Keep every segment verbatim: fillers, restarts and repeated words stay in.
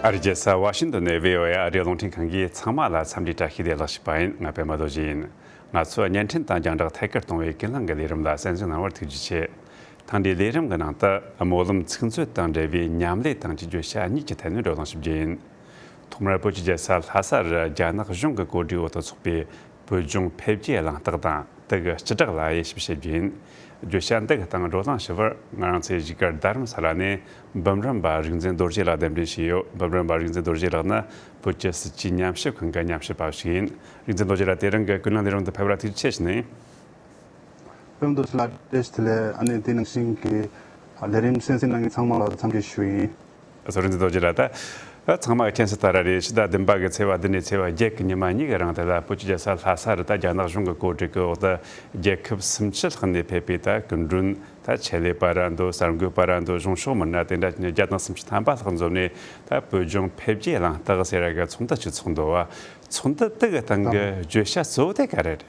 ཨ་རིའི་རྒྱལ་ས་ཝ་ཤིང་ཏོན་ནས་བྷི་ཨོ་ཨེ་ཨ་རིའི་རླུང་འཕྲིན་ཁང་གིས་ཚང་མ་ལ་འཚམས་འདྲིའི་བཀྲ་ཤིས་བདེ་ལེགས་ཞུས་པ་ཡིན། ང་པད་མ་རྡོ་རྗེ་ཡིན། ང་ཚོས་བརྙན་འཕྲིན་དང་རྒྱང་བསྒྲགས་ཐད་ཀར་གཏོང་བའི་ཀུན་གླེང་གི་ལས་རིམ་ལ་གསན་གཟིགས་གནང་བར་ཐུགས་རྗེ་ཆེ། ཐེངས་འདིའི་ལས་རིམ་གྱི་ནང་དུ་སྨོན་ལམ་ཚིག་མཛོད་དང་འབྲེལ་བའི་མཉམ་ལས་དང་བཅས་བརྗོད་བྱ་གཉིས་ཀྱི་ཐད་ནས་བགྲོ་གླེང་ཞུ་རྒྱུ་ཡིན། ཐོག་མར་བོད་ཀྱི་རྒྱལ་ས་ལྷ་ས་རུ་རྒྱ་ནག་གཞུང་གི་གོ་སྒྲིག་འོག་ཏུ་འཚོགས་པའི་བོད་ལྗོངས་འཕེལ་རྒྱས་གླེང་སྟེགས་དང་དེ་གི་སྤྱི་བསྒྲགས་ལ་དབྱེ་ཞིབ་བྱེད་རྒྱུ་ཡིན། བརྗོད་བྱ་འདི་གི་སྟེང་བགྲོ་གླེང་ཞུ་བར་ང་རང་ཚོའི་གཞིས་སྒར་རྡ་རམ་ས་ལ་ནས་འབུམ་རམས་པ་རིག་འཛིན་རྡོ་རྗེ་ལགས་གདན་འདྲེན་བྱས་ཡོད། འབུམ་རམས་པ་རིག་འཛིན་རྡོ་རྗེ་ལགས་ནི་བོད་ཀྱི་སྲིད་བྱུས་ཉམས་ཞིབ་ཁང་གི་ཉམས་ཞིབ་པ་ཞིག་ཡིན། རིག་འཛིན་རྡོ་རྗེ་ལགས་དེ་རིང་གི་ཀུན་གླེང་ལས་རིམ་དུ་ཕེབས་པར་ཐུགས་རྗེ་ཆེ་ཞུ་ནས། པད་མ་རྡོ་རྗེ་ལགས་བཀྲ་ཤིས་བདེ་ལེགས། ཨ་ནི་དེ་ནང་བཞིན་གྱི་ལས་རིམ་གསན་གཟིགས་གནང་མཁན་ཚང་མ་ལ་འཚམས་འདྲི་ཞུ་ཡིན། གསོ་རིག་འཛིན་རྡོ་རྗེ་ལགས། ད་ཚང་མ་གི་མཁྱེན་གསལ་ལྟར་རེད། ཕྱི་ཟླ་བདུན་པ་གི་ཚེས་པ་བདུན་ནས་ཚེས་པ་བརྒྱད་ཀྱི་ཉི་མ་གཉིས་ཀྱི་རིང་དེ་ལ་བོད་ཀྱི་རྒྱལ་ས་ལྷ་ས་རུ་ད་རྒྱ་ནག་གཞུང་གི་གོ་སྒྲིག་གི་འོག་ཏུ་རྒྱལ་ཁབ་སུམ་ཅུ་ལྷག་ནས་ཕེབས་པའི་ད་སྐུ་མགྲོན། ད་ཆེད་ལས་པ་ར་འདུག་གསར་འགོད་པ་ར་འདུག་གཞུང་ཕྱོགས་མི་སྣ་དེ་འདྲ་བརྒྱ་དང་སུམ་ཅུ་ཐམ་པ་ལྷག་འཛོམས་ནས་ད་བོད་ལྗོངས་འཕེལ་རྒྱས་གླེང་སྟེགས་ཟེར་ཡ་གི་ཚོགས་འདུ་ཅིག་ཚོགས་འདུག་བ། ཚོགས་འདུ་དེ་གི་སྟེང་གི་བརྗོད་བྱ་གཙོ་བོ་དེ་ག་རེ་རེད།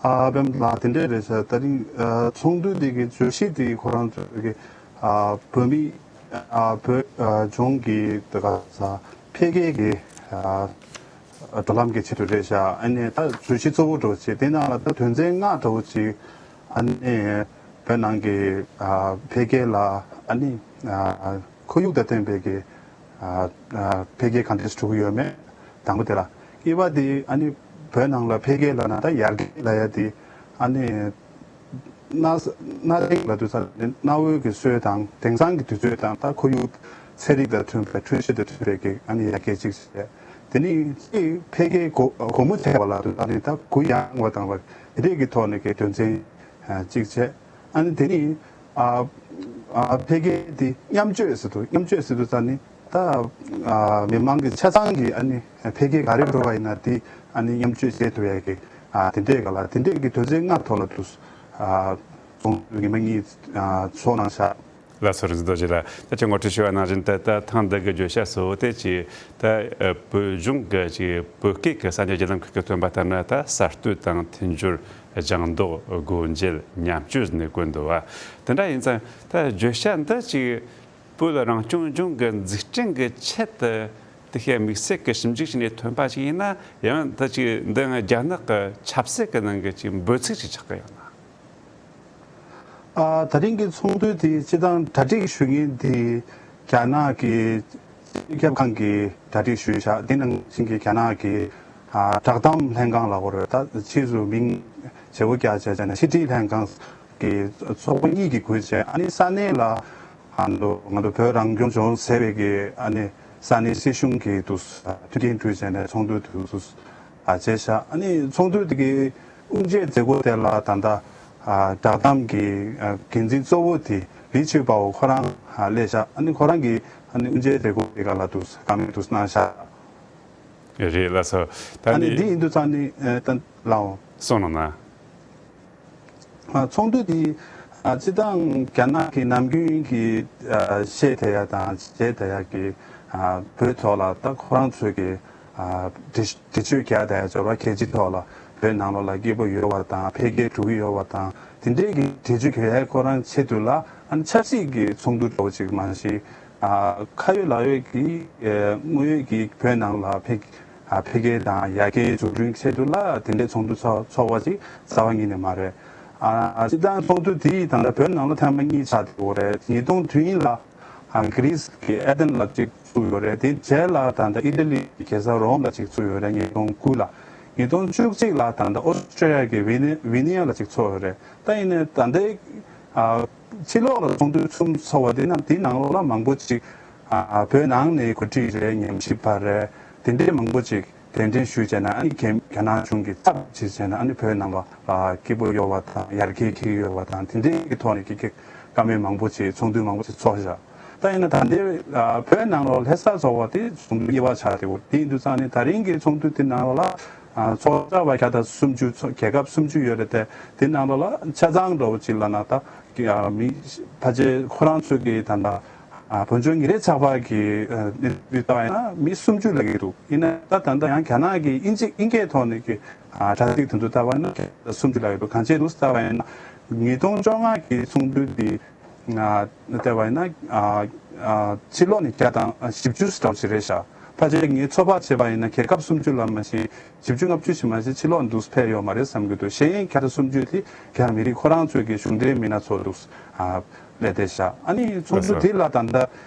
ཨ་པད་མ་ལགས། དེ་འདྲས་རེད་ཤག་དེ་རིང་ཨ་ཚོགས་འདུ་འདི་གི་བརྗོད་གཞི་དེ་ཁོ་རང་ཚོ་གི་ཨ་བོད་མི་ཨ་བོད་ཨ་ལྗོངས་ཀྱི་དེ་ག་ས་འཕེལ་རྒྱས་ཀྱི་ཨ་འགྲོ་ལམ་གྱི་ཆེད་དུ་རེད་ཤག་ཨ་ནི་ད་བརྗོད་གཞི་གཙོ་བོ་འདྲ་བོ་ཅིག་དེ་ནང་ལ་ད་དོན་ཚན་ལྔ་འདྲ་བོ་ཅིག་ཨ་ནི་བོད་ནང་གི་ཨ་འཕེལ་རྒྱས་ལ་ཨ་ནི་ཨ་ཁོར་ཡུག་དང་ལྡན་པའི་གི་ཨ་ཨ་འཕེལ་རྒྱས་གང་འདྲས་འགྲོ་གི་ཡོད་མེད། དང་པོ་དེ་ལ། གཉིས་པ་དེ་ཨ་ནི་བོད་ནང་ལ་འཕེལ་རྒྱས་ལབ་ན་ད་ཡར་རྒྱས་ལབ་ཡ་དེ་ཨ་ནི་གནའ་གནའ་དེང་ལབ་དུས་ཙ་ནས་གནའ་བོའི་གི་སྲོལ་དང་དེང་སང་གི་དུས་ཚོད་དང་ད་ཁོར་ཡུག་ཚན་རིག་དང་མཐུན་པའི་འཕྲུལ་ཆས་དང་མཐུན་པའི་གི་ཨ་ནི་ཡར་རྒྱས་གཅིག་བྱས། དེ་ནས་གཅིག་འཕེལ་རྒྱས་སྒོ་སྒོ་མོ་ཕྱེ་བ་ལབ་དུས་ཙ་ནས་ད་གུ་ཡངས་པ་དང་བ་དེ་འདྲས་ཀྱི་ཐོག་ནས་གི་དོན་ཚན་གཅིག་བྱས། ཨ་ནི་དེ་ནི་ཨ་ཨ་འཕེལ་རྒྱས་དེ་མཉམ་སྤྱོད་ཟེར་དུས་མཉམ་སྤྱོད་ཟེར་དུས་ཙ་ནི་ད་ཨ་མི་མང་གི་ཆ་ཚང་གི་ཨ་ནི་འཕེལ་རྒྱས་ག་རེ་འགྲོ་བ་ཡིན་ན་དེ་ཨ་ནི་མཉམ་སྤྱོད་བྱེད་ཐུབ་ཡ་གི་ཨ་དེ་འདྲས་ག་ལ་དེ་འདྲས་ཀྱི་དོན་ཚན་ལྔ་ཐོག་ལ་དུ་ཨ་ཚོགས་འདུ་ཉི་མ་གཉིས་ཨ་ཚོགས་གནང་ཤག་ལགས་སོ། རིག་འཛིན་རྡོ་རྗེ་ལགས། ད་ཅི་ངོ་སྤྲོད་ཞུ་བ་ནང་བཞིན་དུ་ད་ཐེངས་འདི་གི་བརྗོད་བྱ་གཙོ་བོ་དེ་ཅིག་ད་ཨ་བོད་ལྗོངས་ཀྱི་ཅིག་བོད་སྐད་ཀྱི་གསར་འགྱུར་བརྒྱུད་ལམ་ཁག་གིས་སྟོན་པ་ལྟར་ན་ད་གསར་གཏོད་དང་མཐུན་སྦྱོར། ལྗང་མདོག་སྒོ་འབྱེད། མཉམ་སྤྱོད་ནས་བཀོད་འདུག་བ། དེ་འདྲ་ཡིན་ཙང་ད་བརྗོད་བྱ་འདི་ཅིག་བོད་རང་སྐྱོང་ལྗོངས་ཀྱི་འཛུགས་སྐྲུན་གྱི་ཆེད་དུ་དེ་ཤེས་དམིགས་བསལ་གྱི་ཞིབ་འཇུག་བྱས་ནས་ཐོན་པ་ཞིག་ཡིན་ན། ཡང་ད་ཅིག་འདི་རྒྱ་ནག་གི་ཆབ་སྲིད་ཀྱི་ནང་གི་ཅིག་འབོད་ཚིག་ཅིག་ཆགས་ཀྱི་ཡོད་ན། ཨ་ད་རིང་གི་ཚོགས་འདུ་དེ་སྤྱི་བཏང་གྲ་སྒྲིག་ཞུ་མཁན་དེ་རྒྱ་ནག་གི་སྤྱི་ཁྱབ་ཁང་གིས་གྲ་སྒྲིག་ཞུས་ཤག་དེ་ནང་བཞིན་གྱི་རྒྱ་ནག་གི་ཨ་བསྒྲགས་གཏམ་ལྷན་ཁང་ལབ་དགོས་རེད། ད་ཕྱིས་སུ་མིང་བརྗེ་པོ་རྒྱག་བྱས་བྱས་ནས་ཕྱི་དྲིལ་ལྷན་ཁང་གི་ཚོགས་པ་གཉིས་ཀྱིས་བགོས་བྱས། ཨ་ནི་ས་གནས་ལ་ཨ་ང་ཚོ་ང་ཚོ་བོད་རང་སྐྱོང་ལྗོངས་ཟེར་བའི་གི་ཨ་ནི་ས་གནས་སྲིད་གཞུང་གི་དུ་མཐུན་རྐྱེན་བསྐྲུན་བྱས་ནས་ཚོགས་འདུ་དུ་ཨ་བྱས་ཤག་ཨ་ནི་ཚོགས་འདུ་དེ་གི་དབུ་འབྱེད་མཛད་སྒོ་དེ་ལ་ད་ལྟ་ཨ་བསྒྲགས་གཏམ་གྱི་ཨ་འགན་འཛིན་གཙོ་བོ་དེ་ལི་ཆོས་པའོ་ཁོ་རང་ཨ་སླེབས་ཤག་ཨ་ནི་ཁོ་རང་གིས་ཨ་ནི་དབུ་འབྱེད་མཛད་སྒོ་དེ་ག་ལ་དུ་བཀའ་མོལ་དུ་གནང་ཤག་རེད། ལགས་སོ། ད་ཨ་ནི་ནི་འདི་ཡིན་དུས་ཙང་ནི་ཨ་ད་ལའོ། གསུངས་གནང་ན། ཨ་ཚོགས་འདུ་འདི་ཨ་སྤྱི་བཏང་རྒྱ་ནག་གི་ནམ་རྒྱུན་གྱི་ཨ་བཤད་བསྡད་ཡ་དང་བྱེད་བསྡད་ཡ་གི་ཨ་བོད་ཐོག་ལ་ད་ཁོ་རང་ཚོས་ཀྱི་ཨ་འགྲེལ་འགྲེལ་བརྗོད་རྒྱག་བསྡད་ཡ་འབྱོར་བ་གལ་ཆེ་ཐོག་ལ་བོད་ནང་ལོགས་ལ་སྐྱིད་པོ་ཡོད་པ་དང་འཕེལ་རྒྱས་འགྲོ་གི་ཡོད་པ་དང་དེ་འདྲའི་གི་འགྲེལ་བརྗོད་རྒྱག་ཡ་ཁོ་རང་ཆེད་དུ་ལ་ཨ་ནི་ཆབ་སྲིད་ཀྱི་ཚོགས་འདུ་འདྲ་བོ་ཅིག་མ་གཞི་ཨ་ཁ་ཡོད་ལག་ཡོད་ཀྱི་ཨ་དངོས་ཡོད་ཀྱི་བོད་ནང་ལ་འཕེལ་ཨ་འཕེལ་རྒྱས་དང་ཡར་རྒྱས་འཛུགས་སྐྲུན་ཆེད་དུ་ལ་དེ་འདྲའི་ཚོགས་འདུ་ཚོགས་ཚོགས་པ་ཅིག་རྩ་བ་ཉིད་ནས་མ་རེད། ཨ་སྤྱིར་བཏང་ཚོགས་འདུ་དེ་ཡིས་ད་ལྟ་བོད་ནང་ལ་ཐེངས་མ་གཉིས་ཆགས་བསྡད་ཡོད་རེད། ཉིས་སྟོང་བདུན་ལ་ཨ་གྷི་རིས་ཀྱི་ཨེ་ཐེན་ལ་ཅིག་བཙུགས་ཡོད་རེད། དེ་རྗེས་ལ་ད་ལྟ་ཨི་ཏ་ལི་གི་རྒྱལ་ས་རོམ་ལ་ཅིག་བཙུགས་ཡོད་རེད། ཉིས་སྟོང་དགུ་ལ། ཉིས་སྟོང་བཅུ་གཅིག་ལ་ད་ལྟ་ཨོ་སི་ཀྲི་ཡ་གི་ཝི་ནི་ཝི་ནི་ཡ་ལ་ཅིག་ཚོགས་ཡོད་རེད། ད་ཡིན་ནའི་ད་ལྟའི་ཨ་ཕྱི་ལོགས་ལ་ཚོགས་འདུ་གསུམ་ཚོགས་པ་དེ་ན་དེའི་ནང་ལོགས་ལ་མང་པོ་ཅིག་ཨ་བོད་ནང་ནས་གོ་སྒྲིག་རེད། ཉམས་ཞིབ་པ་རེད། དེ་འདྲའི་མང་པོ་ཅིག་གདན་འདྲེན་ཞུས་བྱས་ན་ཨ་ནི་རྒྱ་རྒྱ་ནག་གཞུང་གི་ཚབ་བྱས་བྱས་ན་ཨ་ནི་བོད་ནང་ལ་ཨ་སྐྱིད་པོ་ཡོད་པ་དང་ཡར་རྒྱས་འཁྱེར་ཡོད་པ་དང་དེ་འདྲའི་གི་ཐོག་ནས་ཀྱི་ཀྱི་བཀའ་མོལ་མང་པོ་ཅིག་ཚོགས་འདུ་མང་པོ་ཅིག་ཚོགས་བཞག་ད་ཡིན་ན་ད་ལྟའི་ཨ་བོད་ནང་ལོགས་ལྷ་ས་ཚོགས་པ་དེ་ཚོགས་འདུ་གཉིས་པ་ཆགས་བསྡད་ཡོད། དེ་ཡིན་དུས་ཙང་ནས་ད་རིང་གི་ཚོགས་འདུ་དེ་ནང་ལོགས་ལ་ཨ་ཚོགས་བཅར་བ་བརྒྱ་དང་སུམ་ཅུ་ཚོ་རྒྱལ་ཁབ་སུམ་ཅུ་ཡོད་རེད་དེ། དེ་ནང་ལོགས་ལ་ཆ་ཚང་འདྲ་བོ་ཅིག་ལབ་ན་ད་ཨ་མི་ཕལ་ཆེར་ཁོ་རང་ཚོ་གི་ད་ལྟ་ཨ་བོད་ལྗོངས་ཉིན་རེའི་ཚགས་པར་གྱི་ཨ་གནས་ཚུལ་ལྟ་བ་ཡིན་ན་མི་སུམ་ཅུ་ལྷག་གི་འདུག་ཡིན་ན་ད་ད་ལྟ་ཡང་རྒྱ་ནག་གི་དབྱིན་ཇི་དབྱིན་སྐད་ཐོག་ནས་ཀྱི་ཨ་དྲ་ཚིགས་དེ་ཚོ་ལྟ་བ་ཡིན་ན་སུམ་ཅུ་ལྷག་གི་འདུག་གང་ཅི་འདུག་ལྟ་བ་ཡིན་ན་ཉིས་སྟོང་བཅོ་ལྔ་གི་ཚོགས་འདུ་འདི་ ང་བལྟས་པ་ཡིན་ན་ཨ་ཨ་ཕྱི་ལོགས་ནས་བརྒྱ་དང་བཞི་བཅུ་ཙམ་ཞིག་རེད་ཤག་ཕལ་ཆེར་ངས་ཚོད་དཔག་བྱས་པ་ཡིན་ན་རྒྱལ་ཁབ་སུམ་ཅུ་ལ་མ་ཞིག་བཞི་བཅུ་ལྔ་བཅུ་ཞིག་མ་ཞིག་ཕྱི་ལོགས་འདུག་ཕེབས་ཡོད་མ་རེད་བསམ་གྱི་འདུག་གཞན་བརྒྱ་དང་སུམ་ཅུ་དེ་རྒྱ་མི་རིགས་ཁོ་རང་ཚོའི་གི་གཞུང་འབྲེལ་མི་སྣ་ཚོ་འདུག་ཨ་སླེབས་བསྡད་ཤག་ཨ་ནི་ཚོགས་འདུ་དེ་ལ་ད་ལྟ་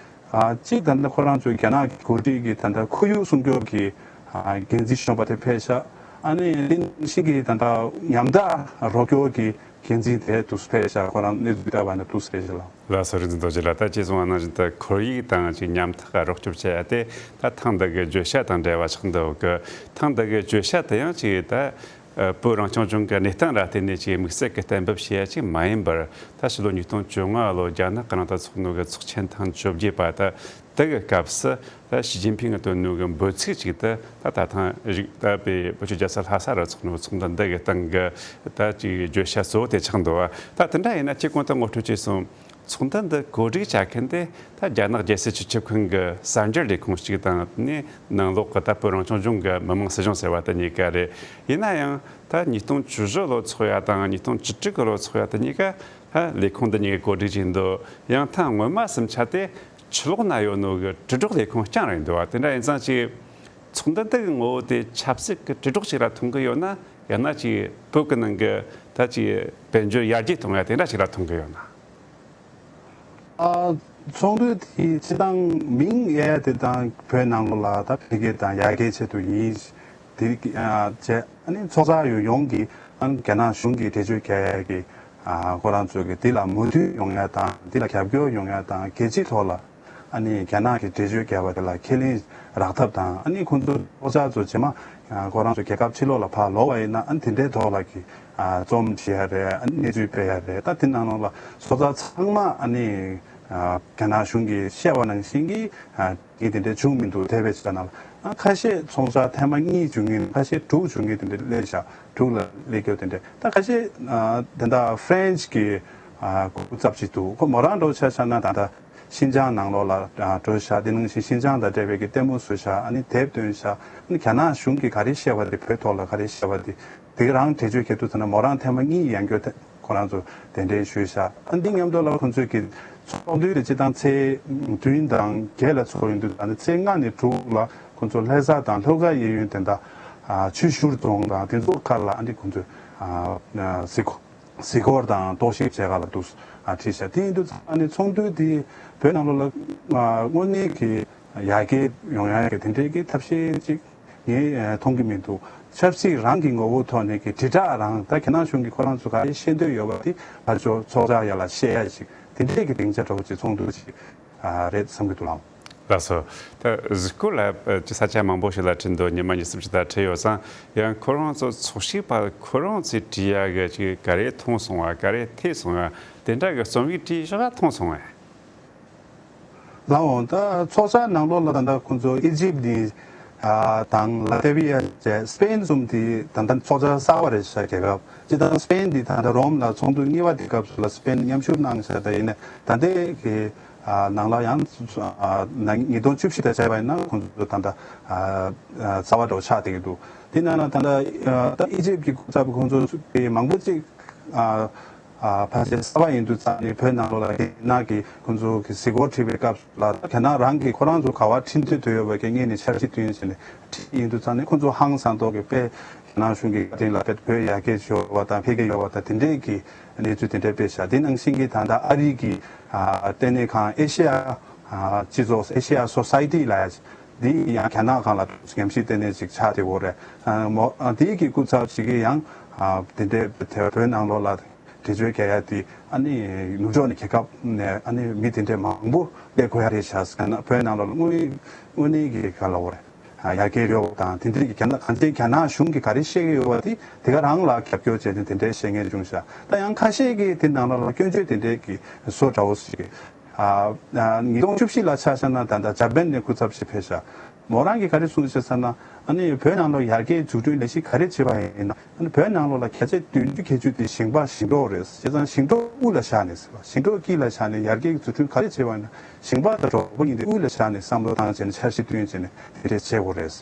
ཨ་གཅིག་ད་ལྟ་ཁོ་རང་ཚོའི་རྒྱ་ནག་གི་འགོ་ཁྲིད་ཀྱི་ད་ལྟ་ཁོར་ཡུག་སྲུང་སྐྱོབ་ཀྱི་ཨ་འགན་འཛིན་གཞོན་པ་དེ་ཕེབས་ཤག་ཨ་ནི་དེ་ནང་བཞིན་གྱི་ད་ལྟ་ཉམ་ཐག་རོགས་སྐྱོར་གྱི་འགན་འཛིན་དེ་འདུག་ཕེབས་ཤག་ཁོ་རང་གནས་ཚུལ་བལྟས་པ་ན་འདུག་ཟེར་ཞིག་ལ། ལགས་སོ། རིག་འཛིན་རྡོ་རྗེ་ལགས། ད་ཅི་གསུངས་པ་ནང་བཞིན་དུ་ཁོར་ཡུག་དང་ཅིག་ཉམ་ཐག་རོགས་སྐྱོབ་བྱེད་ཡ་དེ་ད་ཐེངས་འདི་གི་བརྗོད་བྱ་དང་འབྲེལ་བ་ཆགས་འདུག་གི། ཐེངས་འདི་གི་བརྗོད་བྱ་དེ་ཡང་ཅིག་ད་ཨ་བོད་རང་སྐྱོང་ལྗོངས་ཀྱི་གནས་སྟངས་ར་དེ་ནས་ཅིག་དམིགས་བསལ་གྱི་གཏན་འབེབས་བྱེད་ཡ་ཅིག་མ་ཡིན་པར། ད་ཕྱི་ལོ་ཉིས་སྟོང་བཅོ་ལྔ་ལོ་རྒྱ་ནག་གི་ནང་དུ་ཚོགས་འདུ་གི་ཚོགས་ཆེན་ཐེངས་བཅོ་བརྒྱད་པ་ད་དེ་གི་སྐབས་སུ་ད་ཞི་ཅིན་ཕིང་གིས་བཏོན་ནོ་གི་འབོད་ཚིག་ཅིག་ད་ད་ད་ཐེངས་རིགས་ད་པའི་བོད་ཀྱི་རྒྱལ་ས་ལྷ་ས་རུ་ཚོགས་ནོ་ཚོགས་འདུ་འདི་གི་སྟེང་གི་ད་ཅིག་བརྗོད་བྱ་གཙོ་བོ་དེ་ཆགས་འདུག་བ། ད་དེ་འདྲ་ཡིན་ན་ཁྱེད་གོང་དུ་ངོ་སྤྲོད་བྱས་སོང་། ཚོགས་འདུ་འདི་གོ་སྒྲིག་བྱ་མཁན་དེ་ད་རྒྱ་ནག་རྒྱལ་སྲིད་སྤྱི་ཁྱབ་ཁང་གི་གསར་འགྱུར་ལས་ཁུངས་གཅིག་དང་ནི་ནང་ལོགས་ཀྱི་ད་བོད་རང་སྐྱོང་ལྗོངས་ཀྱི་མི་དམངས་སྲིད་གཞུང་ཟེར་བ་དེ་གཉིས་ཀ་རེད། ཡིན་ན་ཡང་ད་ཉིས་སྟོང་བཅུ་བཞི་ལོ་ཚོགས་ཡ་དང་ཉིས་སྟོང་བཅུ་དྲུག་གི་ལོ་ཚོགས་ཡ་དེ་གཉིས་ཀ་ད་ལས་ཁུངས་འདི་གཉིས་ཀྱི་གོ་སྒྲིག་བྱས་འདུག་ཡང་ཐེངས་སྔོན་མ་གསུམ་ཆ་དེ་ཕྱི་ལོགས་ན་ཡོད་ནོ་གི་དྲིལ་སྒྲོག་ལས་ཁུངས་རྐྱང་རེད་འདུག་བ། དེ་འདྲ་ཡིན་ཙང་ཅིག་ཚོགས་འདུ་འདི་གི་ངོ་བོ་དེ་ཆབ་སྲིད་ཀྱི་དྲིལ་སྒྲོག་ཅིག་ལ་མཐོང་གི་ཡོད་ན། ཡང་ན་ཅིག་བོད་ཀྱི་ནང་གི་ད་ཅིག་དཔལ་འབྱོར་ཡར་རྒྱས་གཏོང་ཡ་དེ་འདྲ་ཅིག་ལ་མཐོང་གི་ཡོད་ན། ཨ་ཚོགས་འདུ་དེ་སྤྱིར་བཏང་མིང་ཡ་དེ་དང་བོད་ནང་ལོགས་ལ་ད་འཕེལ་རྒྱས་དང་ཡར་རྒྱས་ཆེད་དུ་ཡིན། དེ་ཨ་བྱས་ཨ་ནི་ཚོགས་བཅར་ཡོད་ཡོང་གི་ཨ་ནི་རྒྱ་ནག་གཞུང་གིས་འགྲེལ་བརྗོད་བརྒྱབ་ཡ་གི་ཨ་ཁོ་རང་ཚོ་གི་དེ་ལ་མོས་མཐུན་ཡོང་ཡ་དང་དེ་ལ་རྒྱབ་སྐྱོར་ཡོང་ཡ་དང་རྒྱལ་སྤྱིའི་ཐོག་ལ་ཨ་ནི་རྒྱ་ནག་གི་འགྲེལ་བརྗོད་བརྒྱབ་པ་དེ་ལ་ཁས་ལེན་རག་ཐབས་དང་ཨ་ནི་ཁོང་ཚོ་ཚོགས་བཅར་ཚོ་རྗེས་མ་ཁོ་རང་ཚོ་རྒྱལ་ཁབ་ཕྱི་ལོགས་ལ་ཕར་ལོག་པ་ཡིན་ན་ཨ་ནི་དེ་འདྲའི་ཐོག་ལ་གི་ཨ་རྩོམ་བྲིས་ཡ་རེད། ཨ་ནི་གནས་ཚུལ་སྤེལ་ཡ་རེད། ད་དེ་ནང་ལོགས་ལ་ཚོགས་བཅར་ཚང་མ་ཨ་ནི་ཨ་རྒྱ་ནག་གཞུང་གིས་བཤད་པ་ནང་བཞིན་གྱི་ཨ་གི་དེ་འདྲ་བྱུང་མི་འདུག་དེ་བས་ཅིག་ནང་ལ་ཨ་ཁ་ཤས་ཚོགས་བཅར་ཐེངས་མ་གཉིས་བྱུང་མཁན། ཁ་ཤས་དྲུག་བྱུང་མཁན་དེ་འདྲ་སླེབས་ཤག་དྲུག་ལ་སླེབས་རྒྱུ་དེ་འདྲ། ད་ཁ་ཤས་ཨ་དེ་འདྲ་ཧྥ་རན་སི་གི་ཨ་སྐུ་ཚབ་ཅིག་འདུག་ཁོ་མོ་རང་འགྲོ་ཆ་བཞག་ན་ད་ལྟ་ཤིན་ཅང་ནང་ལོགས་ལ་ཨ་འགྲོ་ཤག་དེ་ནང་བཞིན་ཤིན་ཅང་དང་འབྲེལ་བའི་གི་ལྟད་མོ་བཟོས་ཤག་ཨ་ནི་དེབ་བཏོན་ཤག་ཨ་ནི་རྒྱ་ནག་གཞུང་གིས་ག་རེ་བཤད་པ་དེ་བོད་ཐོག་ལ་ག་རེ་བཤད་པ་དེ་དེ་ག་རང་འགྲེལ་བརྗོད་བྱེད་དུས་ཙམ་ན་མོ་རང་ཐེངས་མ་གཉིས་ཡང་བསྐྱར་ཁོ་རང་ཚོ་གདན་འདྲེན་ཞུས་ཤག་ཨ་འདི་མཉམ་དུ་ལ་ཁོང་ཚོས་ཀྱི་ཚོགས་འདུ་དེ་སྤྱིར་བཏང་ཚེས་བདུན་དང་བརྒྱད་ལ་ཚོགས་ཡོང་དུས་ཨ་ནི་ཚེས་ལྔ་ནས་དྲུག་ལ་ཁོང་ཚོ་ལྷ་ས་དང་ལྷོ་ཁ་གཡས་གཡོན་དེ་འདྲ་ཨ་ཆུ་ཤུར་རྫོང་དང་དེ་ཚོ་ཁག་ལ་ཨ་འདི་ཁོང་ཚོས་ཨ་གཟིགས་གཟིགས་སྐོར་དང་རྟོག་ཞིབ་བྱེད་ག་ལ་འདུག་ཨ་ཁྲིད་ཤག་དེ་ཡིན་དུས་ཨ་ནི་ཚོགས་འདུ་དེ་བོད་ནང་ལོགས་ལ་ཨ་དངོས་གནས་ཀྱི་ཡར་རྒྱས་ཡོང་ཡ་གི་དེ་འདྲའི་གི་ཐབས་ཤེས་ཅིག་ངས་ཨ་མཐོང་གི་མི་འདུག་ཆབ་སྲིད་རང་གི་ངོ་བོ་ཐོག་ནས་ཀྱི་དྲིལ་བསྒྲགས་རང་ད་རྒྱ་ནག་གཞུང་གིས་ཁོ་རང་ཚོ་ག་རེ་བཤད་འདོད་ཡོད་པ་དེ་ཕར་ཚོགས་ཚོགས་བཅར་ཡ་ལ་བཤད་ཡ་ཞིག་དེ་འདྲའི་གི་སྡིངས་ཆ་འདྲ་བོ་ཅིག་ཚོགས་འདུ་ཞིག་ཨ་རེད་བསམ་གྱི་འདུག་ལགས། ལགས་སོ། ད་གཟིགས་སྐོར་ལ་ཨ་ཅི་ས་ཆ་མང་པོ་ཞིག་ལ་ཁྲིད་འདུག་ཉི་མ་གཉིས་གསུམ་ཞིག་ད་ཁྲིད་ཡོད་ཙང་། ཡང་ཁོ་རང་ཚོ་ཚོགས་ཞུགས་པ་ཁོ་རང་ཚོས་བྲིས་ཡ་གི་ཅིག་ག་རེ་མཐོང་སོང་བ། ག་རེ་ཐོས་སོང་བ། དེ་འདྲ་གི་རྩོམ་ཡིག་བྲིས་བཞག་མཐོང་སོང་བས། ལགས་འོང་། ད་ཚོགས་བཅར་ནང་ལོགས་ལ་ད་ལྟ་ཁོང་ཚོ་ཨི་ཇིབ་ནི་ཨ་དང་ལ་ཏེ་བི་ཡ་བཅས་སི་པེན་གསུམ་དེ་ད་ལྟ་ཚོགས་བཅར་གསར་པ་རེད་ཤག་རྒྱལ་ཁབ་སྤྱིར་བཏང་སི་པེན་དེ་ད་ལྟ་རོམ་ལ་ཚོགས་འདུ་གཉིས་པ་དེ་སྐབས་སུ་ལ་སི་པེན་མཉམ་ཞུགས་གནང་ཤག་ད་ཡིན་ནའི་ད་ལྟའི་གི་ཨ་ནང་ལ་ཡང་ཨ་ན་ཉིས་སྟོང་བཅུ་བཞི་དང་བྱས་པ་ཡིན་ན་ཁོང་ཚོ་ད་ལྟ་ཨ་ཨ་གསར་པ་འདྲ་བོ་ཆགས་བསྡད་ཀྱི་འདུག་དེ་ནང་ལ་ད་ལྟ་ཨ་ད་ཨི་ཇིབ་ཀྱི་སྐུ་ཚབ་ཁོང་ཚོ་གི་མང་པོ་ཅིག་ཨ་ཨ་ཕལ་ཆེར་གསར་པ་ཡིན་དུས་ཙང་ནས་བོད་ནང་ལོགས་ལ་རྒྱ་ནག་གིས་ཁོང་ཚོ་གི་གཟིགས་སྐོར་ཁྲིད་པའི་སྐབས་སུ་ལ་རྒྱ་ནག་རང་གིས་ཁོ་རང་ཚོ་ག་པར་ཁྲིད་འདོད་དུ་ཡོད་པ་གི་ངོས་ནས་འཆར་གཞི་བཏོན་བྱས་ནས་ཁྲིད་ཡིན་དུས་ཙང་ནས་ཁོང་ཚོ་ཧང་སང་ཏོག་གི་དཔེ་རྒྱ་ནག་གཞུང་གི་བཀའ་དྲིན་ལ་དཔེ་བོད་ཡར་རྒྱས་ཡོད་པ་དང་འཕེལ་རྒྱས་ཡོད་པ་དང་དེ་འདྲས་ཀྱི་གནས་ཚུལ་དེ་འདྲས་སྤེལ་བཞག་དེ་ནང་བཞིན་གྱི་ད་ལྟ་ཨ་རི་གི་ཨ་ལྟེ་གནས་ཁང་ཨེ་ཤེ་ཡ་ཨ་སྤྱི་ཚོགས་ཨེ་ཤེ་ཡ་སོ་སའི་ཊི་ལབ་ཡ་འདི་ཡང་རྒྱ་ནག་སྒང་ལ་ཉམས་ཞིབ་ལྟེ་གནས་ཅིག་ཆགས་བསྡད་ཡོད་རེད། ཨ་མོ་ཨ་དེའི་གི་སྐུ་ཚབ་ཅིག་གིས་ཡང་ཨ་དེ་འདྲའི་བོད་ནང་ལོགས་ལ་འགྲེལ་བརྗོད་རྒྱག་ཡ་དེ་ཨ་ནི་ནུབ་ཕྱོགས་ནས་རྒྱལ་ཁབ་ནས་ཨ་ནི་མི་དེ་འདྲའི་མང་པོ་སླེབས་དགོས་ཡ་རེད་ཤག་བོད་ནང་ལོགས་ལ་དངོས་དངོས་གནས་ཀྱི་ག་ལབ་དགོས་རེད། ཨ་ཡར་རྒྱས་ཡོད་པ་དང་དེ་འདྲའི་གི་རྒྱ་ནག་གང་ཅིའི་རྒྱ་ནག་གཞུང་གིས་ག་རེ་བཤད་ཀྱི་ཡོད་པ་དེ་དེ་ག་རང་ལ་རྒྱབ་སྐྱོར་བྱས་ནས་དེ་འདྲའི་བཤད་མཁན་བྱུང་ཤག་ད་ཡང་ཁ་ཤས་ཀྱིས་དེ་ནང་ལོགས་ལ་སྐྱོན་བརྗོད་དེ་འདྲའི་གི་བཟོ་འདྲ་བོ་ཞིག་གི་ཨ་ཨ་ཉིས་སྟོང་བཅུ་བཞི་ལ་ཆ་བཞག་ན་ད་ལྟ་འཇར་པན་ནས་སྐུ་ཚབ་ཞིག་ཕེབས་ཤག་མོ་རང་གིས་ག་རེ་གསུངས་ཤག་ཟེར་ན་ཨ་ནི་བོད་ནང་ལོགས་ཡར་རྒྱས་འཛུགས་སྐྲུན་ལས་གཞི་ག་རེ་བྱེད་པ་ཡིན་ན་ཨ་ནི་བོད་ནང་ལོགས་ལ་གལ་ཆེ་དོན་གཅིག་གལ་ཆེ་དེ་ཞིང་པ་ཞིང་འབྲོག་རེད། བྱས་ཙང་ཞིང་འབྲོག་དབུ་ལ་བཞག་ནས་ཟེར་བ་ཞིང་འབྲོག་དཀྱིལ་ལ་བཞག་ནས་ཡར་རྒྱས་འཛུགས་སྐྲུན་ག་རེ་བྱེད་པ་ཡིན་ན་ཞིང་པ་དང་གྲོགས་པོ་གཉིས་དེ་དབུ་ལ་བཞག་ནས་བསམ་བློ་བཏང་བྱས་ནས་འཆར་གཞི་བཏོན་བྱས་ནས་དེ་འདྲས་བྱེད་དགོས་རེད།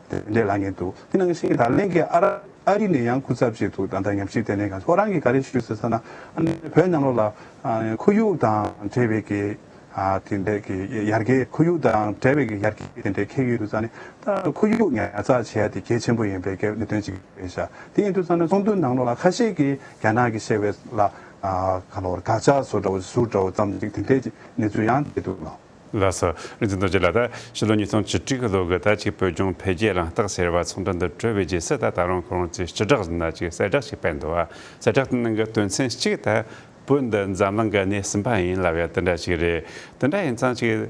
དེ་འདྲས་ལབ་མཁན་འདུག་དེ་ནང་བཞིན་གྱི་ད་ལན་གྱི་ཨ་ར་ ཨ་རི་ནས་ཡང་སྐུ་ཚབ་ཅིག་འདུག་ད་ལྟ་ཉམས་ཞིབ་ལྟེ་གནས་ཁང་ཁོ་རང་གིས་ག་རེ་ཞུས་ཟེར་ན། ཨ་ནི་བོད་ནང་ལོགས་ལ་ཨ་ཁོར་ཡུག་དང་འབྲེལ་བའི་གི་ཨ་དེ་འདྲའི་གི་ཡར་རྒྱས། ཁོར་ཡུག་དང་འབྲེལ་བའི་གི་ཡར་རྒྱས་དེ་འདྲའི་འཁེལ་ཡོད་དུས་ཙང་ནས། ད་ཁོར་ཡུག་ཉར་ཚགས་བྱེད་ཡ་དེ་གལ་ཆེན་པོ་ཡིན་པའི་གི་གནད་དོན་ཅིག་རེད་ཤག་དེ་ཡིན་དུས་ཙང་ནས་ཚོགས་འདུ་ནང་ལོགས་ལ་ཁ་ཤས་ཀྱིས་རྒྱ་ནག་གིས་བཤད་པ་ལ་ཨ་ག་ལབ་དགོས་རེད། དགག་བྱ་བཟོ་འདྲ་བོ་ཟུར་འདྲ་བོ་ཙམ་ཅིག་དེ་འདྲའི་ཅིག་གནས་ཚུལ་ཡང་འདུག་ལགས། ལགས་སོ། རིག་འཛིན་རྡོ་རྗེ་ལགས། ད་ཕྱི་ལོ་ཉིས་སྟོང་བཅུ་དྲུག་གི་ལོ་གི་ད་ཅིག་བོད་ལྗོངས་འཕེལ་རྒྱས་གླེང་སྟེགས་ཟེར་བ་ཚོགས་འདུ་འདི་གྲོལ་བའི་རྗེས་སུ། ད་ད་རུང་ཁོ་རང་ཚོས་སྤྱི་བསྒྲགས་ཟེར་ན་ཅིག་གསལ་བསྒྲགས་ཤིག་སྤེལ་འདུག་བ། གསལ་བསྒྲགས་དེ་ནང་གི་དོན་ཚན་གཅིག་ད་བོད་འདི་འཛམ་གླིང་གི་གནས་གསུམ་པ་ཡིན་ལབ་ཡ་དེ་འདྲ་ཞིག་རེད། དེ་འདྲ་ཡིན་ཙང་ཅིག་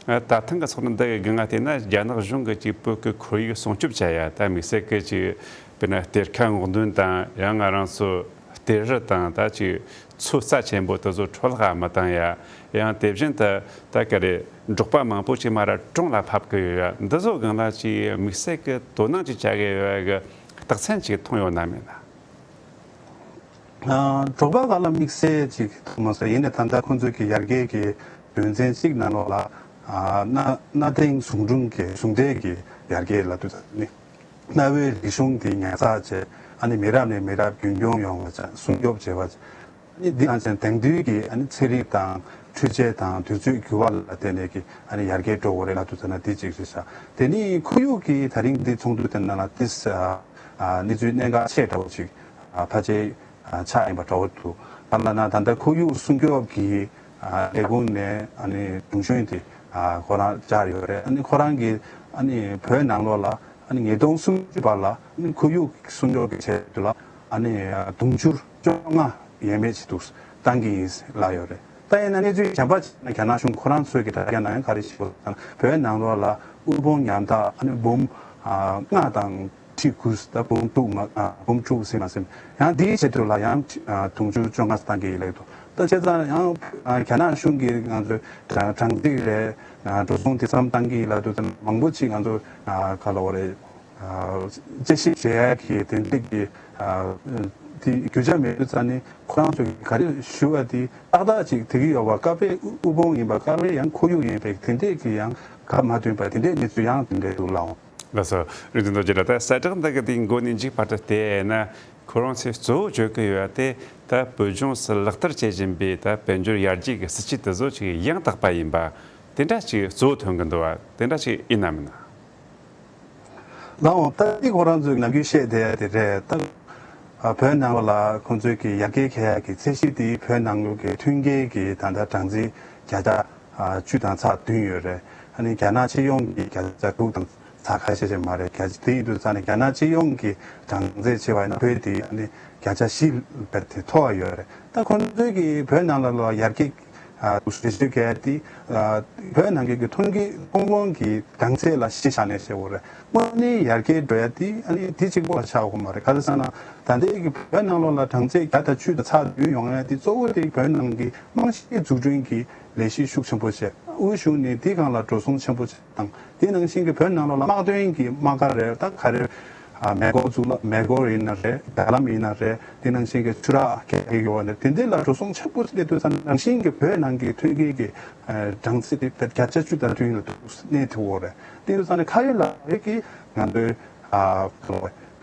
ད་ཐེངས་གི་ཚོགས་འདུ་འདི་གི་སྒང་ང་བལྟས་ན། རྒྱ་ནག་གཞུང་གིས་ཅིག་བོད་ཀྱི་ཁོར་ཡུག་སྲུང་སྐྱོབ་བྱ་ཡ། ད་དམིགས་བསལ་གྱི་ཅིག་དཔེར་ན་གཏེར་ཁ་སྔོག་འདོན་དང་། ཡང་ང་རང་ཚོ་གཏེར་རི་དང་ད་ཅིག་མཚོ་རྩ་ཆེན་པོ་དེ་ཚོ་འཕྲོ་བརླག་མི་བཏང་ཡ། ཡང་དེ་བཞིན་དུ་ད་ག་རེ་འབྲོག་པ་མང་པོ་ཅིག་མར་གྲོང་ལ་ཕབ་ཀྱི་ཡོད་ཡ། འདི་ཚོ་སྒང་ལ་ཅིག་དམིགས་བསལ་གྱི་དོ་སྣང་ཅིག་བྱ་དགོས་ཡ་གི་རྟགས་མཚན་ཅིག་མཐོང་ཡོད་ན་མེད་ན། ཨ་འབྲོག་པ་སྒང་ལ་དམིགས་བསལ་ཅིག་མཐོང་མ་སོང་། ཡིན་ནའི་ད་ལྟ་ཁོང་ཚོའི་གི་ཡར་རྒྱས་ཀྱི་དོན་ཚན་གཅིག་ནང་ལོགས་ལ་ཨ་གནའ་གནའ་དེང་ཟུང་འབྲེལ་གྱི་ཟུང་འབྲེལ་གྱི་ཡར་རྒྱས་ལབ་དུས་ཙམ་ནས། གནའ་བོའི་རིག་གཞུང་དེ་ཉར་ཚགས་བྱས། ཨ་ནི་མི་རབས་ནས་མི་རབས་རྒྱུན་སྐྱོང་ཡོང་བ་བྱ། སྲུང་སྐྱོབ་བྱེད་པ་བྱ། ཨ་ནི་འདི་ནང་བཞིན་དེང་དུས་ཀྱི་ཨ་ནི་ཚན་རིག་དང་འཕྲུལ་ཆས་དང་དུས་ཚོད་འགྱུར་བ་ལ་བརྟེན་ནས་ཀྱི་ཨ་ནི་ཡར་རྒྱས་འགྲོ་དགོས་རེད་ལབ་དུས་ཙམ་ན་འདི་གཅིག་རེད་ཤག་དེ་ནི་ཁོར་ཡུག་གི་ད་རིང་འདི་ཚོགས་འདུ་དེ་ནང་ལ་ཏིས་ཨ་ཨ་གནས་ཚུལ་གནད་འགག་ཆེ་དྲགས་པོ་ཅིག་ཨ་ཕལ་ཆེར་ཨ་ཆགས་ཡིན་པ་འདྲ་བོ་འདུག་གང་ལབ་ན་ད་ལྟ་ཁོར་ཡུག་སྲུང་སྐྱོབ་ཀྱི་ཨ་ལས་ཁུངས་ནས་ཨ་ནི་གྲོང་གཞུང་དེ་ཨ་ཁོ་རང་བཅར་ཡོད་རེད། ཨ་ནི་ཁོ་རང་གིས་ཨ་ནི་བོད་ནང་ལོགས་ལ་ཨ་ནི་ཉིས་སྟོང་སུམ་ཅུ་བར་ལ་ཨ་ནི་ཁོར་ཡུག་སྲུང་སྐྱོབ་ཀྱི་ཆེད་དུ་ལ་ཨ་ནི་དུང་ཕྱུར་བཅོ་ལྔ་ཡས་མས་ཅིག་ཏུ་བཏང་གི་ཡིན་ལབ་ཡོད་རེད། ད་ཡིན་ན་གནས་ཚུལ་གཞན་པ་ཅིག་ན་རྒྱ་ནག་གཞུང་ཁོ་རང་ཚོས་ཀྱི་དྲ་རྒྱ་ནང་ཡང་ག་རེ་ཞིག་ཡོད་ཟེར་ན། བོད་ནང་ལོགས་ལ་དབུལ་ཕོངས་ཉམ་ཐག་ཨ་ནི་འབུམ་ཨ་ལྔ་དང་ཁྲི་དགུ། ད་འབུམ་དྲུག་མ་ཨ་འབུམ་དྲུག་ཟིན་མ་ཟིན། ཡང་འདིའི་ཆེད་དུ་ལ་ཡང་ཨ་དུང་ཕྱུར་བཅོ་ལྔ་བཏང་གི་ཡིན་ལབ་འདུག་ད་བྱས་ཙང་ཡང་ཨ་རྒྱ་ནག་གཞུང་གིས་ང་ཚོའི་གྲངས་གྲངས་རྩིས་རེད། ཨ་འགྲོ་སོང་དེ་ཙམ་བཏང་གི་ཡིན་ལབ་དུས་ཙམ་མང་པོ་ཅིག་ང་ཚོ་ཨ་ག་ལབ་དགོས་རེད། ཨ་དཔྱད་ཞིབ་བྱེད་ཡག་གི་དེ་འདྲ་གི་ཨ་དེ་རྒྱུ་ཆ་མེད་དུས་ཙང་ནི་ཁོ་རང་ཚོ་གི་ག་རེ་ཞུ་བ་དེ་ཏག་ཏག་ཅིག་དེ་གི་ཡོད་པ། སྐབས་རེ་དབུལ་ཕོངས་ཡིན་པ། སྐབས་རེ་ཡང་ཁོར་ཡུག་ཡིན་པའི་དེ་འདྲ་གི་ཡང་ག་མ་ཐོན་པ་དེ་འདྲའི་གནས་ཚུལ་ཡང་དེ་འདྲ་འདུག་ལགས། ལགས་སོ། རིག་འཛིན་རྡོ་རྗེ་ལགས། ད་གསལ་བསྒྲགས་འདི་གི་དེའི་མགོ་ནས་མཇུག་བར་དུ་བལྟས་ན། ཁོ་རང་ཚོས་གཙོ་བོ་བརྗོད་ཀྱི་ཡོད་པ་དེ་ད་བོད་ལྗོངས་སུ་ལག་བསྟར་བྱེད་བཞིན་པའི་ད་དཔལ་འབྱོར་ཡར་རྒྱས་ཀྱི་སྲིད་ཇུས་དེ་ཚོ་ཅིག་ཡང་དག་པ་ཡིན་པ་དེ་འདྲ་ཅིག་གཙོ་བོ་ཐོན་གྱི་འདུག་པ། དེ་འདྲ་ཅིག་ཡིན་ན་མིན་ན། ལགས་འོང་། ད་འདི་ཁོ་རང་ཚོས་ནམ་རྒྱུན་བཤད་བསྡད་ཡ་དེ་རེད། ད་ཨ་བོད་ནང་ལོགས་ལ་ཁོང་ཚོས་ཀྱི་ཡར་རྒྱས་འཁེལ་ཡ་གི་ཚད་གཞི་དེ་བོད་ནང་ལོགས་ཀྱི་ཐོན་སྐྱེད་ཀྱི་ད་ལྟ་གྲངས་འཛིན་བརྒྱ་ཆ་ཨ་བཅུ་དང་ཚེག་བདུན་ཡོད་རེད། ཨ་ནི་རྒྱ་ནག་སྤྱི་ཡོངས་ཀྱི་བརྒྱ་ཆ་དྲུག་དང་ཚེག་ཁ་ཤས་ཤིག་མ་རེད། རྒྱ་དེ་ཡིན་དུས་ཙང་ནས་རྒྱ་ནག་སྤྱི་ཡོངས་ཀྱི་གྲངས་ཚད་བྱས་པ་ཡིན་ན་བོད་དེ་ཨ་ནི་བརྒྱ་ཆ་བཞི་བར་དེ་མཐོ་བ་ཡོད་རེད། ད་ཁོང་ཚོས་ཀྱི་བོད་ནང་ལ་ལ་ཡར་རྒྱས་ཨ་འདུག་ཟེར་ཞུ་གལ་ཏེ་ཨ་བོད་ནང་གི་ཐོན་སྐྱེད་ཐོན་ཁུངས་ཀྱི་གྲངས་ཚད་ལ་གཞི་བཞག་ནས་བཤད་དགོས་རེད། དངོས་གནས་ཡར་རྒྱས་འགྲོ་ཡ་དེ་ཨ་ནི་དེ་གཅིག་པོ་ལ་ཆགས་དགོས་མ་རེད། ག་རེ་ཟེར་ན་ད་ལྟའི་གི་བོད་ནང་ལོགས་ལ་གྲངས་ཚད་བརྒྱ་དང་བཅུ་དང་ཚེག་བདུན་ཡོང་ཡ་དེ་གཙོ་བོ་དེ་བོད་ནང་གི་རྨང་གཞིའི་འཛུགས་སྐྲུན་གྱི་ལས་གཞི་ཤུགས་ཆེན་པོ་བྱས། དབུས་གཞུང་ནས་དེའི་སྒང་ལ་འགྲོ་སོང་ཆེན་པོ་བྱས་དང་། དེ་ནང་བཞིན་གྱི་བོད་ནང་ལོགས་ལ་དམག་དོན་གྱི་དམག་སྒར་རེད། ད་ག་རེ་ཨ་མེ་འཁོར་གཙུག་ལག་མེ་འཁོར་ཡིན་ན་རེད། རྒྱ་ལམ་ཡིན་ན་རེད། དེ་ནང་བཞིན་གྱི་ཆུ་རགས་རྒྱག་གི་ཡོད་པ་ནི་དེ་འདྲ་ལ་འགྲོ་སོང་ཆེན་པོ་སླེབས་དུས་ཙང་ནང་བཞིན་གྱི་བོད་ནང་གི་ཐོན་སྐྱེད་ཀྱི་ཨ་གྲངས་ཚད་དེ་བརྒྱ་ཆ་བཅུ་དང་བདུན་ལ་འདུག་གནས་ཐུབ་ཡོད་རེད། དེ་དུས་ཙང་ནས་ཁ་ཡོད་ལག་ཡོད་ཀྱི་ང་ཚོའི་ཨ་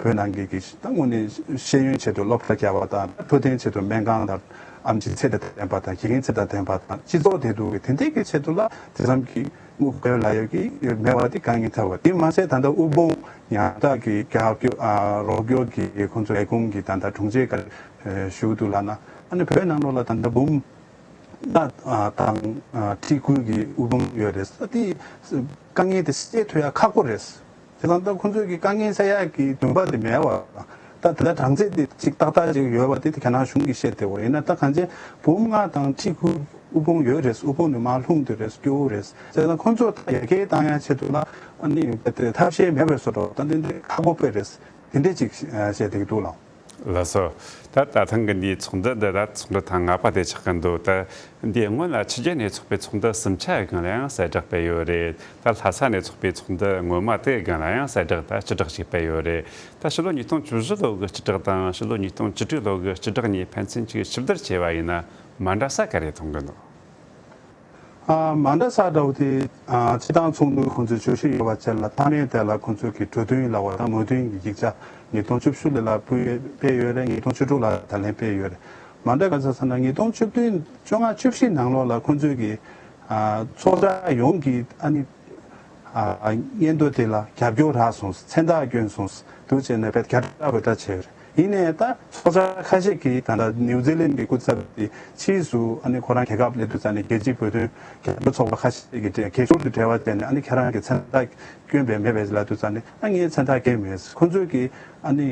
བོད་ནང་གི་གི་ད་དངོས་གནས་ཤེས་ཡོན་ཆེད་དུ་སློབ་གྲྭ་བརྒྱབ་པ་དང་། འཕྲོད་བསྟེན་ཆེད་དུ་སྨན་ཁང་དང་། ཨེམ་ཆི་ཚད་དང་ལྡན་པ་དང་། དགེ་རྒན་ཚད་དང་ལྡན་པ་དང་། སྤྱི་ཚོགས་བདེ་སྡུག་གི་དེ་འདྲའི་གི་ཆེད་དུ་ལ་དེ་ཙམ་གྱི་དངུལ་ཁ་ཡོད་ལག་ཡོད་ཀྱི་མེད་པ་དེ་དཀའ་ངལ་འཕྲད་པ། དེ་མ་ཟད་ད་ལྟ་དབུལ་ཕོངས་ཉམ་ཐག་གི་རྒྱ་སྐྱོ་ཨ་རོགས་སྐྱོར་གྱི་ཁོང་ཚོ་ལས་ཁུངས་ཀྱི་ད་ལྟ་དྲུང་ཆེ་ག་རེ་ཞུ་འདུག་ལབ་ན། ཨ་ནི་བོད་ནང་ལོགས་ལ་ད་ལྟ་འབུམ་ལྔ་དང་ཁྲི་དགུ་གི་དབུལ་ཕོངས་ཡོད་རེད། ཨ་དེ་དཀའ་ངལ་དེ་སེལ་ཐུབ་ཡ་ཁག་པོ་རེད། དེ་ཙང་ད་ཁོང་ཚོས་ཀྱི་དཀའ་ངལ་སེལ་ཡག་གི་འདུན་པ་དེ་མེད་པ། ད་དེ་ལ་གྲངས་ཚད་དེ་གཅིག་ཏག་ཏག་ཅིག་ཡོད་པ་དེ་དེ་རྒྱ་ནག་གཞུང་གིས་བཤད་བསྡད་ཡོད་རེད། ཡིན་ན་ད་གང་ཅི་འབུམ་ལྔ་དང་ཁྲི་དགུ་དབུལ་ཕོངས་ཡོད་རེད། དབུལ་ཕོངས་ནས་མར་ལྷུང་བསྡད་རེད། སྐྱོ་བོ་རེད། དེ་ཙང་ཁོང་ཚོ་ད་ཡར་རྒྱས་བཏང་ཡག་ཆེད་དུ་ལ་ཨ་ནི་ཐབས་ཤེས་མེད་པའི་བཟོ་འདྲ། ད་དེ་འདྲའི་ཁག་པོ་དཔེ་རེད། དེ་འདྲས་ཅིག་བཤད་བསྡད་ཀྱི་འདུག་ལགས། ལགས་སོ། ད་ད་ཐེངས་ཀྱི་འདིའི་ཚོགས་འདུ་འདི་ད་ཚོགས་འདུ་ཐེངས་ལྔ་པ་དེ་ཆགས་ཀྱི་འདུག་ད་འདིའི་སྔོན་ལ་ཕྱི་རྒྱལ་ནས་ཚོགས་པའི་ཚོགས་འདུ་གསུམ་ཆ་གི་སྒང་ལ་ཡང་གསལ་བསྒྲགས་སྤེལ་ཡོད་རེད། ད་ལྷ་ས་ནས་ཚོགས་པའི་ཚོགས་འདུ་སྔོན་མ་དེའི་སྒང་ལ་ཡང་གསལ་བསྒྲགས་དང་སྤྱི་བསྒྲགས་ཤིག་སྤེལ་ཡོད་རེད། ད་ཕྱི་ལོ་ཉིས་སྟོང་བཅུ་བཞི་ལོ་གི་སྤྱི་བསྒྲགས་དང་ཕྱི་ལོ་ཉིས་སྟོང་བཅུ་དྲུག་ལོ་གི་སྤྱི་བསྒྲགས་གཉིས་ཕན་ཚུན་གཅིག་ཕྱིར་བསྡུར་བྱས་པ་ཡིན་ན་མ་འདྲ་ས་ག་རེ་མཐོང་གི་འདུག་ཨ་མ་འདྲ་ས་འདྲ་བོ་དེ་ཨ་སྤྱི་བཏང་ཚོགས་འདུ་ཁོང་ཚོས་བཅུ་བཞི་ཡོད་པ་བྱས་ལ་མཐའ་མའི་དེ་ལ་ཁོང་ཚོས་ཀྱི་གྲོས་མཐུན་ལབ་པ་དང་མོས་མཐུན་གྱི་ཡིག་ཆ་ ཉིས་སྟོང་བཅུ་བཞི་ལོ་ལ་སྤེལ་ཡོད་རེད། ཉིས་སྟོང་བཅུ་དྲུག་ལ་ད་ལན་སྤེལ་ཡོད་རེད། མ་འདྲ་ག་ཚོད་ཟེར་ན། ཉིས་སྟོང་བཅུ་བདུན་བཅོ་ལྔ་བཅུ་བཞི་ནང་ལོགས་ལ་ཁོང་ཚོས་ཀྱི་ཨ་ཚོགས་བཅར་ཡོངས་ཀྱི་ཨ་ནི་ཨ་སྙན་ཐོ་དེ་ལ་རྒྱབ་སྐྱོར་རག་སོང་། མཚན་རྟགས་བསྐྱོན་སོང་འདུག་བྱས་ནས་བེད་རྒྱ་གྲ་བོད་གྲ་བྱས་ཡོད་རེད། ཡིན་ནའི་ད་ཚོགས་བཅར་ཁ་ཤས་ཀྱིས་ད་ལྟ་ནིའུ་ཛི་ལན་གྱི་སྐུ་ཚབ་དེ་ཕྱིས་སུ་ཨ་ནི་ཁོ་རང་རྒྱལ་ཁབ་སླེབས་དུས་ཙང་ནས་རྒྱལ་སྤྱིའི་བོད་དོན་རྒྱབ་སྐྱོར་ཚོགས་པ་ཁ་ཤས་ཀྱིས་གྲས་གྲོལ་དུ་བྲལ་བ་བྱས་ནས། ཨ་ནི་ཁྱེད་རང་གི་མཚན་རྟགས་བསྐྱོན་པའི་མེད་པས་ལབ་དུས་ཙང་ནས། ཨ་ངས་མཚན་རྟགས་བསྐྱོན་མེད། ཁོ་ཚོས་ཀྱིས་ཨ་ནི་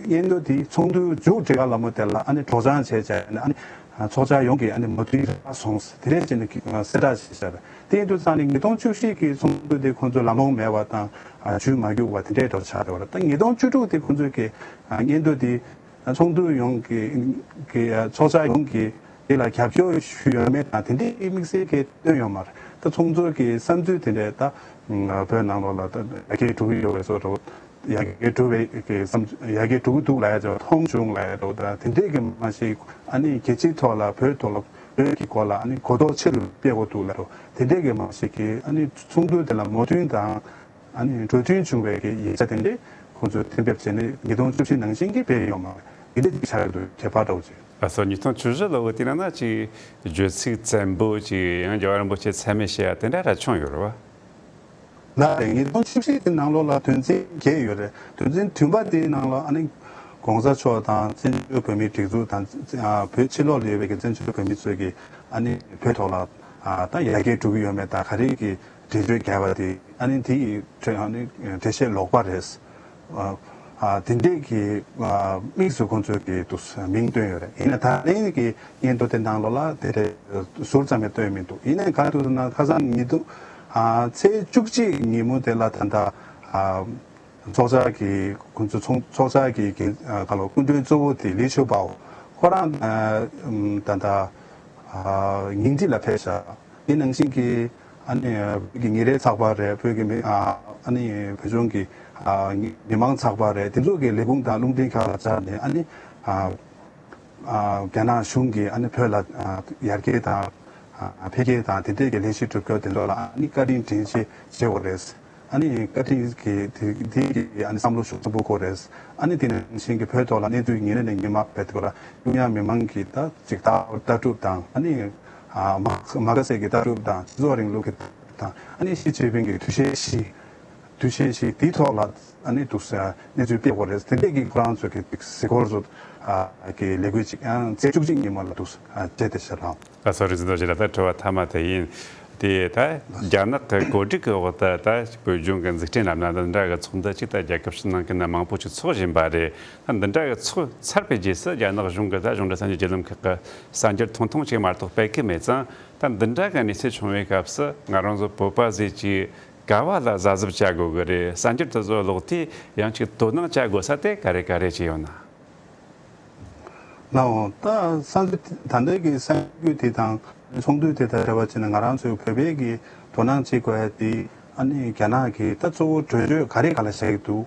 སྙན་ཐོ་དེ་ཚོགས་འདུ་མཇུག་སྒྲིལ་ག་ལ་མོ་དེ་ལ་ཨ་ནི་སྒྲོག་སྦྱང་བྱས་བྱས་ནས། ཨ་ནི་ཚོགས་བཅར་ཡོངས་ཀྱིས་ཨ་ནི་མོས་མཐུན་རག་སོང་། དེ་འདྲས་བྱས་ནས་གསལ་བསྒྲགས་བྱས་བཞག་པ་རེད། དེ་ཡིན་དུས་ཙང་ནས་ཉིས་སྟོང་བཅུ་བཞི་གི་ཚོགས་འདུ་དེ་ཁོ་ཚོ་ལམ་ལྷོང་མེད་པ་དང་ཇུས་མ་འགྱུར་བ་དེ་འདྲས་འདྲ་ཆགས་བསྡད་པ་རེད། ད་ཉིས་སྟོང་བཅུ་དྲུག་དེ་ཁོ་ཚོས་ཀྱིས་སྙན་ཐོ་དེ་ཚོགས་འདུ་ཡོངས་ཀྱི་ཀྱི་ཚོགས་བཅར་ཡོངས་ཀྱིས་དེ་ལ་རྒྱབ་སྐྱོར་ཞུས་ཡོད་མེད་དང་དེ་འདྲའི་དམིགས་བསལ་གྱི་བཏོན་ཡོད་མ་རེད། ད་ཚོགས་གཙོ་གི་བསམ་ཚུལ་དེ་འདྲས་ད་བོད་ནང་ལོགས་ལ་ད་ཡར་རྒྱས་འགྲོ་གི་ཡོད་པའི་བཟོ་འདྲ་བོ། ཡར་རྒྱས་འགྲོ་བའི་གི་བསམ། ཡར་རྒྱས་འགྲོ་གི་འདུག་ལབ་ཡ་ཅིག་མཐོང་བྱུང་ལབ་ཡ་འདྲ་བོ། ད་དེ་འདྲས་ཀྱི་མ་ཞིག་ཨ་ནི་རྒྱལ་སྤྱིའི་ཐོག་ལ་བོད་ཐོག་ལ་བོད་ཀྱི་སྐོར་ལ་ཨ་ནི་གོ་རྟོགས་ཆེ་རུ་སྤེལ་དགོས་འདུག་ལབ་འདྲ་བོ། དེ་འདྲས་ཀྱི་མ་ཞིག་གི་ཨ་ནི་ཚོགས་འདུ་དེ་ལ་མོས་མཐུན་དང་ཨ་ནི་གྲོས་མཐུན་བྱུང་བའི་གི་ཡིག་ཆ་དེ་འདྲས་ཁོང་ཚོས་གཏན་འབེབས་བྱས་ནས་ཉིས་སྟོང་བཅུ་བཞི་ནང་བཞིན་གྱི་སྤེལ་ཡོད་མ་རེད། དེ་འདྲས་ཅིག་ཆགས་ཀྱི་འདུག་ཁྱད་པར་འདྲ་བོ་ཅིག་ལགས་སོ། ཉིས་སྟོང་བཅུ་བཞི་ལོ་བོ་དེ་ནང་ན་ཅིག་བརྗོད་ཚིག་བཙན་པོ་ཅིག་ཡང་རྒྱལ་བ་རིན་པོ་ཆེ་མཚན་སྨད་བྱས་ཡ་དེ་འདྲ་ར་བྱུང་ཡོད་རེད་བ། ལགས་རེད། ཉིས་སྟོང་བཅུ་བཞི་དེ་ནང་ལོགས་ལ་དོན་ཚན་བརྒྱད་ཡོད་རེད། དོན་ཚན་བདུན་པ་དེའི་ནང་ལ་ཨ་ནི་གོང་ས་མཆོག་དང་བཙན་བྱོལ་བོད་མིའི་སྒྲིག་འཛུགས་དང་། ཨ་བོད་ཕྱི་ལོགས་ལ་ཡོད་པའི་གི་བཙན་བྱོལ་བོད་མི་ཚོས་ཀྱི་ཨ་ནི་བོད་ཐོག་ལ་ཨ་ད་ཡར་རྒྱས་འགྲོ་གི་ཡོད་མེད་དང་། ག་རེ་གི་འགྲེལ་བརྗོད་བརྒྱབ་པ་དེ་ཨ་ནི་དེ་ཡི་འགྲེལ་ཨ་ནི་འགྲེལ་བཤད་ལོག་པ་རེད། ཨ་ཨ་དེ་འདྲས་ཀྱི་ཨ་དམིགས་སུ་ཁོང་ཚོས་ཀྱི་འདུག་མིང་བཏོན་ཡོད་རེད། ཡིན་ན་ད་ལན་གྱི་སྙན་ཐོ་དེ་ནང་ལོགས་ལ་དེ་འདྲས་ཟུར་ཙམ་ཡང་བཏོན་མི་འདུག་ཡིན་ནའི་ག་རེ་འདུག་ཟེར་ན། ཁ་སང་ཉིས་སྟོང་ཨ་ཚེས་བཅུ་གཅིག་ཉིན་མོ་དེ་ལ་ད་ལྟ་ཨ་ཚོགས་བཅར་གྱི་ཁོང་ཚོ་ཚོགས་ཚོགས་བཅར་གྱི་གི་ཨ་ག་ལོ་སྐུ་མགྲོན་གཙོ་བོ་དེ་ལི་ཆོས་པའོ་ཁོ་རང་ཨ་ད་ལྟ་ཨ་ཉིང་ཁྲི་ལ་ཕེབས་ཤག་དེ་ནང་བཞིན་གྱི་ཨ་ནི་བོད་ཀྱི་ཉིན་རེའི་ཚགས་པར་རེད། བོད་ཀྱི་མི་ཨ་ཨ་ནི་བོད་ལྗོངས་ཀྱི་ཨ་མི་མང་ཚགས་པར་རེད། དེ་ཚོ་གི་ལས་ཁུངས་དང་རླུང་འཕྲིན་ཁག་ལ་བཅར་ནས། ཨ་ནི་ཨ་ཨ་རྒྱ་ནག་གཞུང་གིས་ཨ་ནི་བོད་ལ་ཨ་ཡར་རྒྱས་དང་ཨ་འཕེལ་རྒྱས་དང་དེ་འདྲས་ཀྱི་ལས་གཞི་སྒྲུབ་སྐྱོར་དེ་ཚོ་ལ་ཨ་ནི་བཀའ་དྲིན་དྲན་ཆེ་བྱེད་དགོས་རེད། ཨ་ནི་བཀའ་དྲིན་གྱི་དེ་དེ་གི་ཨ་ནི་བསམ་བློ་ཤུགས་ཆེན་པོ་དགོས་རེད། ཨ་ནི་དེ་ནང་བཞིན་གྱི་བོད་ཐོག་ལ་གནས་ཚུལ་ཉིན་རེ་ནས་ཉིན་མ་བེད་ཁོ་ར་ཀྲུང་དབྱང་མི་མང་གི་ད་ཅིག་ལྟ་ལྟ་གྲུབ་དང་། ཨ་ནི་ཨ་མ་མ་ག་སེ་གི་ལྟ་གྲུབ་དང་། སྤྱི་ཚོགས་རིང་ལུགས་ཀྱི་ལྟ་གྲུབ་དང་། ཨ་ནི་ཞི་ཅིན་ཕིང་གི་དུས་ཆེན་བཞི། དུས་ཆེན་བཞི་དེའི་ཐོག་ལ་ཨ་ནི་འདུག་ས་གནས་ཚུལ་སྤེལ་དགོས་རེད། དེ་འདྲས་ཀྱི་ཁོ་རང་ཚོ་གི་གཟིགས་སྐོར་ཚོ་ཨ་གི་ལས་འགུལ་ཅིག་ཡང་ཚེས་བཅུ་གཅིག་ཉིན་མོ་ལ་འདུག་ས་བྱས་ཏེ་ཤར་ལྷང་། ལགས་སོ། རིག་འཛིན་རྡོ་རྗེ་ལགས། ད་དྲི་བ་མཐའ་མ་དེ་ཡིན། དེ་ད་རྒྱ་ནག་གི་གོ་སྒྲིག་གི་འོག་ཏུ་ད་བོད་ལྗོངས་ཀྱི་འཛུགས་སྐྲུན་ལམ་སྣ་འདི་འདྲ་གི་ཚོགས་འདུ་ཅིག་ད་རྒྱལ་ཁབ་ཕྱི་ནང་གི་ནང་མང་པོ་ཅིག་ཚོགས་བཞིན་པ་རེད། ད་འདི་འདྲ་གི་ཚོགས་ཚར་བའི་རྗེས་སུ་རྒྱ་ནག་གཞུང་གི་ད་གཞུང་འབྲེལ་གསར་འགྱུར་བརྒྱུད་ལམ་ཁག་གི་གསར་འགྱུར་ཐུང་ཐུང་ཅིག་མ་གཏོགས་སྤེལ་གི་མེད་ཙང་། ད་འདི་འདྲ་གི་གནས་ཚུལ་བྱུང་བའི་སྐབས་སུ་ང་རང་ཚོ་བོད་པ་ཟིག་གིས་ག་བ་ལ་གཟབ་གཟབ་བྱ་དགོས་གི་རེད། གསར་འགྱུར་དེ་ཚོ་ཀློག་དུས་ཡང་ཅིག་དོ་སྣང་བྱ་དགོས་ས་དེ་ག་རེ་ག་རེ་ཅིག་ཡོད་ན། ལགས་འོང་། ད་གསར་འགྱུར་ད་ལྟའི་གི་གསར་འགྱུར་དེ་དང་ཚོགས་འདུ་དེ་དང་འབྲེལ་བ་བྱས་ན། ང་རང་ཚོའི་བོད་པའི་གི་དོ་སྣང་བྱེད་དགོས་ཡ་དེ་ཨ་ནི་རྒྱ་ནག་གི་ད་གཙོ་བོ་གྲོས་ཆོད་ག་རེ་ག་ལ་བཞག་གི་འདུག་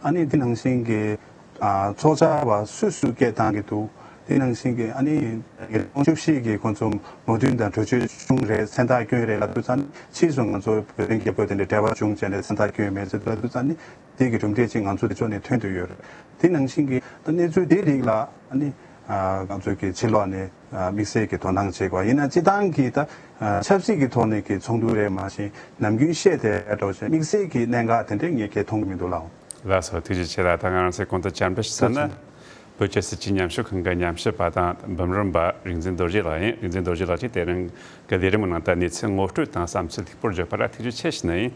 ཨ་ནི་དེ་ནང་བཞིན་གྱི་ཨ་ཚོགས་བཅར་བ་སུ་སུ་སྐད་བཏང་གི་འདུག་དེ་ནང་བཞིན་གྱི་ཨ་ནི་ཉིས་སྟོང་བཅུ་བཞི་གི་ཁོང་ཚོ་མོས་མཐུན་དང་གྲོས་ཆོད་བྱུང་རེད། མཚན་རྟགས་བསྐྱོན་རེད་ལབ་དུས་ཙང་། ཕྱིས་སུ་ང་ཚོ་བོད་དོན་རྒྱབ་སྐྱོར་དེ་འདྲའི་འབྲེལ་བ་བྱུང་བྱས་ནས་མཚན་རྟགས་བསྐྱོན་མེད་ཟེར་ལབ་དུས་ཙང་ནི། དེ་གི་གྲུབ་འབྲས་ཅིག་ང་ཚོ་དེ་ཕྱོགས་ནས་ཐོན་དུ་ཡོད་རེད། དེ་ནང་བཞིན་གྱི་ད་གནས་ཚུལ་དེ་རིགས་ལ་ཨ་ནི་ཨ་ང་ཚོ་གི་ཕྱི་ལོགས་ནས་ཨ་དམིགས་བསལ་གྱི་དོ་སྣང་བྱེད་དགོས། ཡིན་ན་སྤྱི་བཏང་གི་ད་ཨ་ཆབ་སྲིད་ཀྱི་ཐོག་ནས་ཀྱི་ཚོགས་འདུ་རེད་མ་གཞི། ནམ་རྒྱུན་བཤད་དེ་འགྲོ་བྱས་དམིགས་བསལ་གྱི་གནད་འགག་དེ་འདྲས་ངས་གལ་མཐོང་གི་མི་འདུག་ལགས། ལགས་སོ། ཐུགས་རྗེ་ཆེ་ལགས། ད་ང་རང་ཚོས་གོང་དུ་བཅར་འདྲི་ཞུས་ན། བོད་ཀྱི་སྲིད་བྱུས་ཉམས་ཞིབ་ཁང་གི་ཉམས་ཞིབ་པ་དང་འབུམ་རམས་པ་རིག་འཛིན་རྡོ་རྗེ་ལགས་ཡིན། རིག་འཛིན་རྡོ་རྗེ་ལགས་ཀྱིས་དེ་རིང་གི་ལས་རིམ་ནང་དུ་གནས་ཚུལ་ངོ་སྤྲོད་དང་བསམ་ཚུལ་ལེགས་པོར་བརྗོད་པ་ལ་ཐུགས་རྗེ་ཆེ་ཞུ་ནི་ཡིན།